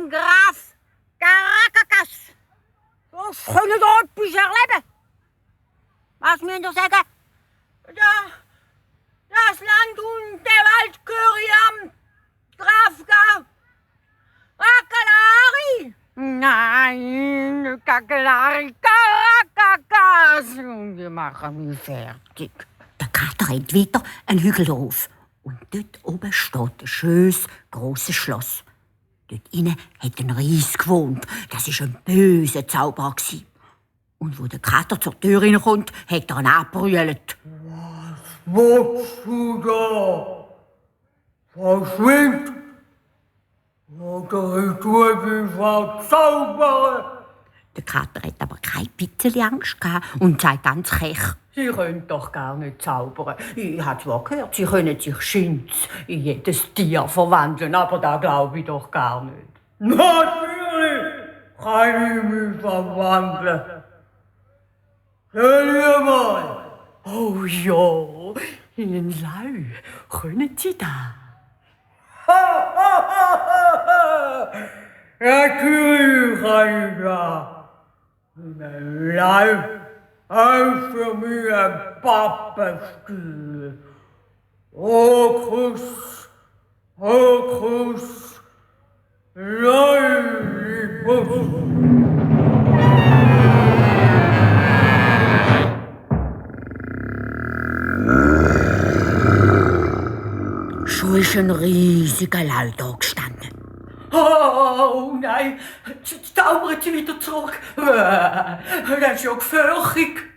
vom Graf Caracas. Das können da etwas erleben. Was müsst ihr sagen? Das Land und der Wald gehören am Graf Cagliari. Nein, Cagliari, Caracas. Die machen mich fertig. Der Kater rennt weiter einen Hügel rauf. Und dort oben steht ein schönes, grosses Schloss. Dort innen hat ein Ries gewohnt. Das war ein böser Zauberer. Und wo der Kater zur Tür hineinkommt, hat er ihn angebrüllt. Was willst du da? Verschwind! Oder ich tue dich verzaubern! Der Kater hat aber kein bisschen Angst gehabt und sagt ganz kech: Sie können doch gar nicht zaubern. Ich habe zwar gehört, Sie können sich Schinz in jedes Tier verwandeln, aber da glaube ich doch gar nicht. Natürlich kann ich mich verwandeln. Hör dir mal! Oh ja, in ein Lau können Sie da. Natürlich kann ich das. Mein Leib ist für mich ein Pappenstiel. Hokus, Hokus, Leibus. Schon ist ein riesiger Lau da gestanden. Oh nein, zaubern Sie wieder zurück. Das ist ja gefährlich.